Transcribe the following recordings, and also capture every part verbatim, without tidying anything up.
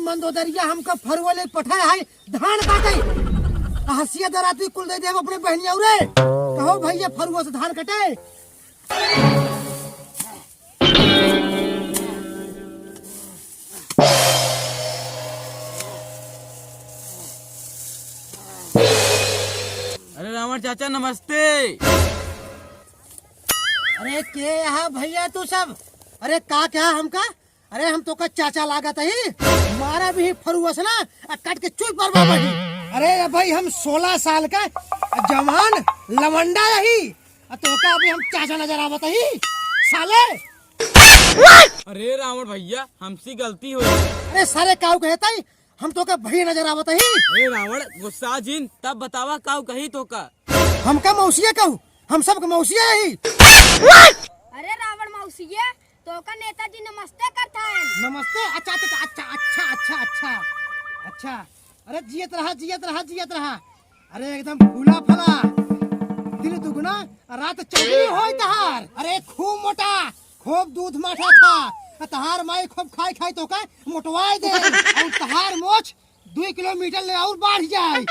मंदोदरिया हमका फरुआ ले पठाए है धान काटे। हंसिया दराती कुल दे देब अपने बहनिया रे। कहो भैया फरुआ से धान कटे। अरे रावण चाचा नमस्ते। अरे के यहाँ भैया तू सब? अरे का क्या हमका? अरे हम तोका चाचा लागत ही, मारा भी फरुआ से ना, आ काट के चुई पर बाबा ही। अरे भाई हम सोलह साल का जवान लवंडा रही, आ तोका अभी हम चाचा नजर आवत ही साले। अरे रावण भैया हमसे गलती हो। अरे सारे काऊ कहता ही, हम तोका भैया नजर आवत ही। अरे रावण गुस्सा जिन, तब बतावा काऊ कही तोका। हमका मौसिया कहू, हम सबके मौसिया ही। अरे रावण मौसिया, तोका नेताजी नमस्ते करत हैं। नमस्ते। अच्छा अच्छा अच्छा अच्छा अच्छा अच्छा अच्छा। अरे जियत रहा, जियत रहा, जियत रहा। अरे एकदम फूला फला, दिन दुगुना रात चौगुनी होय तहार। अरे खूब मोटा, खूब दूध माठा था। तहार माई खूब खाई खाई तोका मोटवाए दे। और तहार मोछ दुई किलोमीटर ले और बढ़ जाए।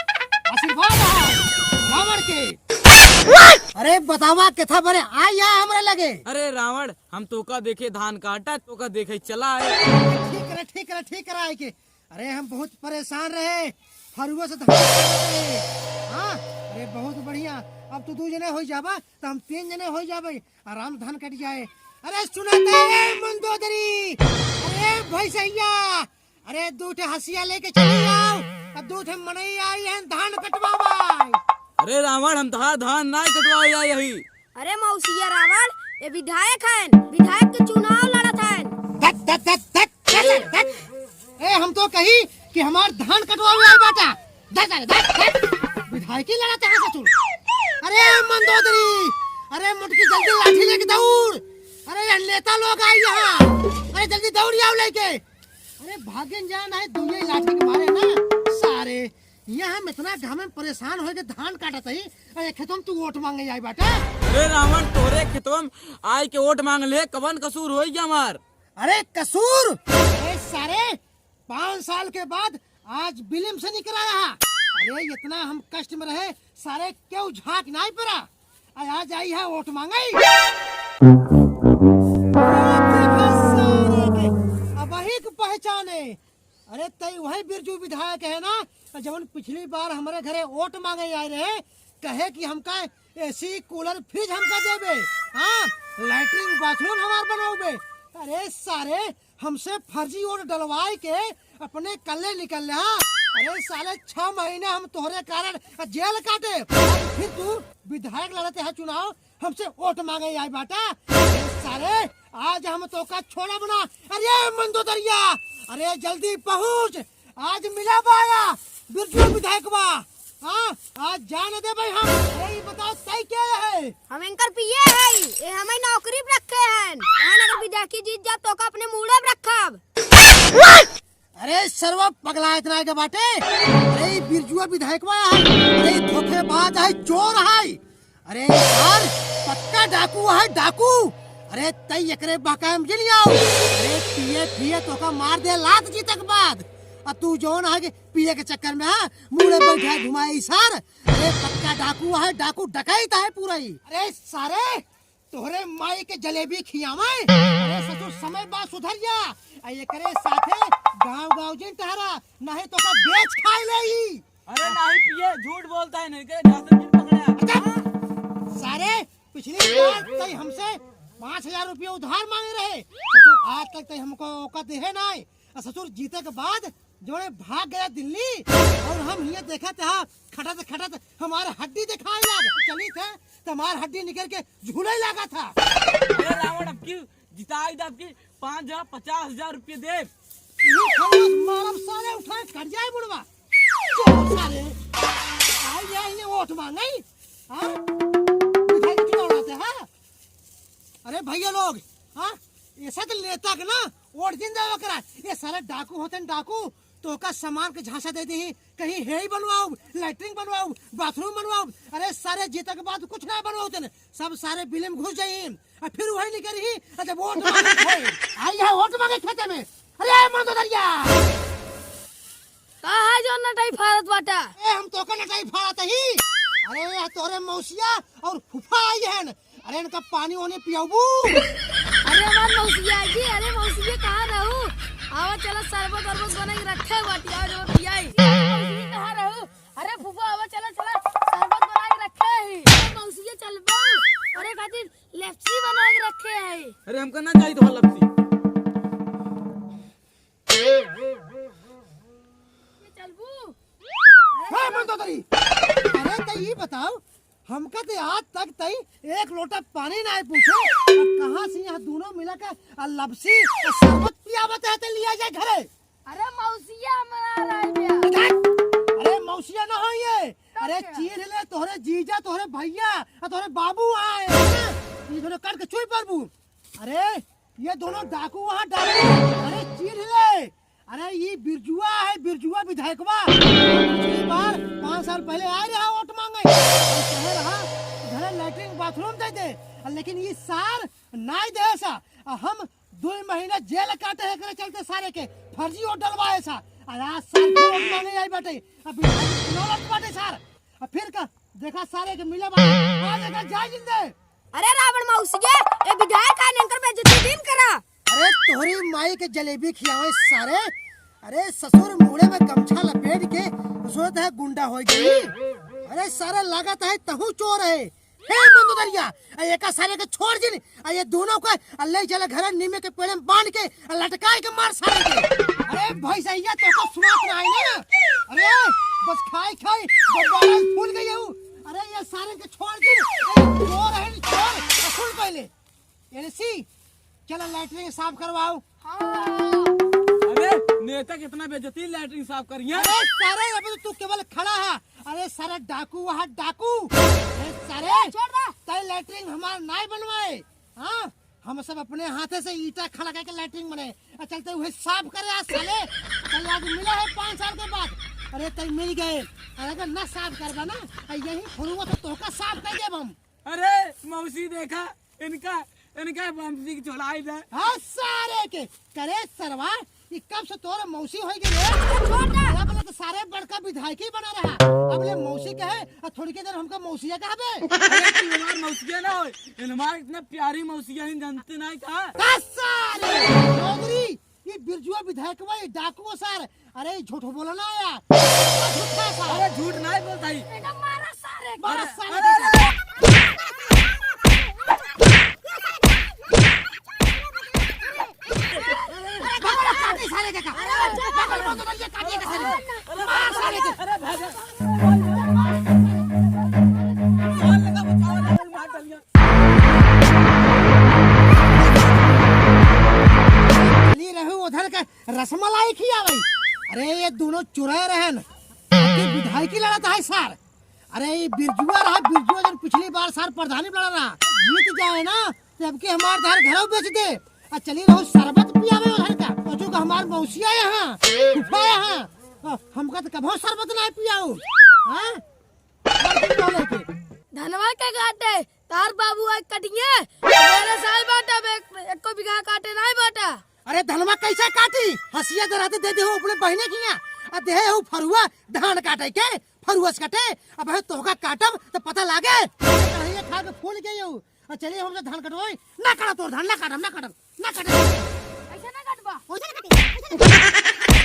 आशीर्वाद है रावण के। अरे बतावा केथा बरे आया हमरे लगे। अरे रावण, हम तोका देखे धान काटा, तोका देखे चला आए। ठीक रहे, ठीक रहे, ठीक रहे के। अरे हम बहुत परेशान रहे, फरुआ से धान काटत रहे। हाँ, अरे बहुत बढ़िया। अब तू दू जने हो जाबा, तो हम तीन जने हो जाबे, आराम धान कट जाए। अरे सुनत है मंदोदरी, अरे भैसैया, अरे दू ठे हंसिया लेके चली आओ, अब दू ठे मनई आई हैं धान कटवावे। अरे रावण, हम तहार धान ना कटवावे आई हई। अरे मौसिया रावण, ये विधायक हैं, विधायक के चुनाव लड़त हैं। धत, धत, धत, धत, धत, धत। ए, हम तो कही कि हमार धान कटवावे आई बाटा। धत, धत, धत, धत। विधायकी लड़त है ससुर। अरे मंदोदरी, अरे मोटकी जल्दी लाठी लेके दौड़। अरे ये नेता लोग आई यहाँ। अरे जल्दी दौड़ आओ लेके। अरे भागेन जान है दुनिया लाठी के मारे ना सारे। यहाँ हम इतना घाम में परेशान होके धान काटत हई, अरे खेतवा में तू वोट मांगे आई बाटा। अरे रावण, तोरे खेतवा में आए के वोट मांग ले, कवन कसूर होई गया हमार? अरे कसूर? अरे सारे, पाँच साल के बाद आज बिलिम से निकला रहा। अरे इतना हम कष्ट में रहे, सारे क्यों झांक नाई पड़ा। आ, आज आई है वोट मांगे। अब वही के पहचाने। अरे तई वही बिरजू विधायक है ना, जवन पिछली बार हमारे घरे वोट मांगे आए रहे, कहे कि हमका एसी कूलर फ्रिज हमका देबे, हाँ, लैट्रिन बाथरूम हमार बनौबे। अरे सारे, हमसे फर्जी वोट डलवाए के अपने कल्ले निकल रहा। अरे साले, छह महीने हम तोहरे कारण जेल काटे, फिर तू विधायक लड़ते है चुनाव, हमसे वोट मांगे आई बाटा। अरे सारे, आज हम तोका छोड़ब ना। अरे मंदोदरिया, अरे जल्दी पहुँच, आज मिला बाया बिरजू विधायकवा। हाँ, आज जान दे भाई हम। अरे ये बताओ तई क्या है? हम एंकर पीए है, ये हमें नौकरी पे रखे हैं। यहाँ अगर विधायकी जीत जाब तोका अपने मूड़े पे रखब। अरे सरवा पगला इतना के बाटे। अरे ई बिरजुआ विधायकवा है। अरे ई धोखेबाज है, चोर है। अरे यार, पक्का डाकू है, डाकू। अरे तई एकरे बहकाए में जिन आओ। अरे पिए पिए तोका मार दे लात जीते के बाद। आ तू जौन है कि पिए के चक्कर में, हाँ, मुड़े बैठा घुमाए सार। अरे पक्का डाकू है, डाकू डकैत है पूरा ही। अरे सारे, तोहरे माई के जलेबी खियावे। अरे ससुर, समय बा सुधर जा। आ एकरे साथे गाँव गाँव जिन टहरा, नहीं तोका बेच खाए लेई। अरे नहीं पिए, झूठ बोलता है, नहीं के जाते जिन पकड़ा। अच्छा, सारे, पिछली बार तई हमसे पाँच हजार रुपया उधार मांगे रहे। ससुर, आज तक तई हमको औकात देहे नाई। आ ससुर, जीते के बाद जोड़े भाग गया दिल्ली और हम हियाँ देखत हा खटत खटत हमार हड्डी दिखाए लाग। चली थे तो हमार हड्डी निकल के झूले लागा था। अरे रावण, अब की जिताई दे, अब की पाँच हजार, पचास हजार रुपये दे। ये खरगोश मारब सारे, उठाए कट जाए बुढ़वा। चोर सारे। आई है ये वोट मांगे। हाँ? मिठाई के चुनाव लड़ते, हाँ? अरे भैया लोग, हाँ? ऐसा तो लेता के ना, वोट जिन जावा करा। ये सारे डाकू होते हैं, डाकू। तोका सामान के झांसा दे दी, कहीं हेई बनवाओ, लैट्रिन बनवाओ, बाथरूम बनवाओ। अरे सारे जीते के बाद कुछ ना बनवाओ तने, सब सारे बिल में घुस जाई। आ फिर वही निकल रही, अच्छा वोट मांगे थे। आई है वोट मांगे खेते में। अरे मंदोदरिया, का है जो नटाई फाड़त बाटा? ए, हम तोका नटाई फाड़त ही। अरे, ये तोरे मौसिया और फूफा आई हन। अरे, इनका पानी ओनी पियाबू? अरे, हमार मौसिया आई जी। अरे, मौसिया कहाँ रहू? आवा, चला, शरबत वरबत बना के रखे बाटी, आओ, जो पियाई। अरे, मौसिया कहाँ रहू? अरे, फूफा, आवा, चला, चला, शरबत बना के रखे ही। अरे, मौसिया, चलबू? अरे, खातिर लस्सी बना के रखे ही। अरे, हमका ना चाहिए तो लस्सी। चलबू? हे मंदोदरी, अरे तई ई बताओ, हमका ते आज तक तई एक लोटा पानी नाहीं पूछे, अब कहाँ से यहाँ दोनों मिला के आ लपसी आ शरबत पियावत है ते लिया जाए घरे? अरे मौसिया हमारा रह गया। अरे मौसिया ना हो ये, तब अरे क्या? चीर ले तोहरे जीजा, तोहरे भैया, आ तोहरे बाबू आए हैं ना, ये दोनों काट के चुई परबू। अरे, ये दोनों डाकू वहाँ डाकू। अरे, चीर ले। अरे, ये बिरजुआ है, बिरजुआ विधायकवा। पिछली बार पाँच साल पहले आए रहा वोट मांगे। और कहे रहा, "घरे लैट्रिन बाथरूम दे दे।" और लेकिन ये सार नाई दे सा। और हम दो महीना जेल काटे हैं, एकरे चलते सारे के फर्जी वोट डलवाए सा। और आज सार फिर वोट मांगे आई बाटे। अब विधायक चुनाव लड़त बाटे सार। और फिर का, देखा सारे के मिला बाटे। आज अगर जाए जिंदे। अरे रावण मौसिया, ए विधायक आए, इनकर बेइज्जती दिन करा। अरे तोहरी माई के जलेबी खियावे सारे। अरे ससुर मुड़े में गमछा लपेट के सोचत है गुंडा हो गई। अरे सारे लागत है तहू चोर है। हे मंदोदरिया, आ एका सारे के छोड़ जिन, आ ये दोनों को आ ले चला घर नीमे के पेड़े में बांध के आ लटकाए के मार सारे के। अरे भाई सैया, तो को सुनात ना है ना। अरे बस खाई खाई बब्बाराई फूल गई हूँ। अरे ये सारे के छोड़ दे, अरे चोर है, चोर। सुन पहले, एलसी, चला लैट्रिन साफ करवाओ। हाँ। अरे नेता कितना बेइज्जती, लैट्रिन साफ करिए। अरे सारे, अबे तो तू केवल खड़ा है। अरे सारे डाकू, वहाँ डाकू। अरे सारे, ए, छोड़ दे। तय लैट्रिन हमार नाई बनवाए। हाँ, हम सब अपने हाथे से ईटा खड़ा करके लैट्रिन बने। आ, चलते हुए साफ करे आज साले। कल आज मिला है पाँच साल के बाद। अरे तय मिल गए। अरे अगर ना साफ करबा ना, आ, यही फुलवा तो तोहका साफ कर देब हम। अरे मौसी देखा, इनका, इनका बमसी की छोड़ाई दे। हाँ सारे के, करे सरवा, ई कब से तोर मौसी होई गई रे? अरे छोड़ दे। बड़ा बड़ा तो सारे बड़का विधायकी बना रहा। अब ले मौसी कहे, और थोड़ी के देर हमका मौसिया कहबे। अरे तू हमार मौसिया ना होय, हमार इतना प्यारी मौसिया ही जानते नहीं का? का सारे? नौकरी, ये बिरजुआ विधायकवा, ये डाकुओ सार। अरे झूठ बोला ना यार। झूठा सार। अरे झूठ नहीं बोलता ही। एकदम मारा सारे के। मारा सारे के। अरे, अरे, अरे, अरे, काटे सारे के का? अरे, बगल में तो ये काटे के सारे। मार सारे के। अरे, भाग। चली रहू उधर का रसमलाई खियावे। अरे, ये दोनों चुरा रहन। अबकी विधायकी लड़त है सार। अरे, ये बिरजुआ रहा, बिरजुआ जन पिछली बार सार प्रधानी लड़ा रहा, जीत जाए ना, तो अबकी हमार धार घरौ बेच दे। आ चली रहो शरबत पियावे उधर का। और जो हमार मौसिया यहाँ, फूफा यहाँ, आ, हमका तो कभो शरबत ना पियाऊ। हाँ? धनवा के काटे, तार बाबू आज कटिए, मेरे साल बाटे, अब एक, एको बीघा काटे नाहीं बाटा। अरे धनवा कैसे काटी? हंसिया दराते दे दे हो अपने बहिने किया। आ दे हो फरुआ धान काटे के, फरुआ से काटे। अब है तोहका काटब तो पता लागे। कढ़ैया खा के फूल गई हो। आ चलिए हमसे धान कटवाई। ना काटा तोर धान, ना काटब, ना काटब, ना काटब। ऐसे ना काटबा। ओइसे ना काटे, ओइसे ना काटे।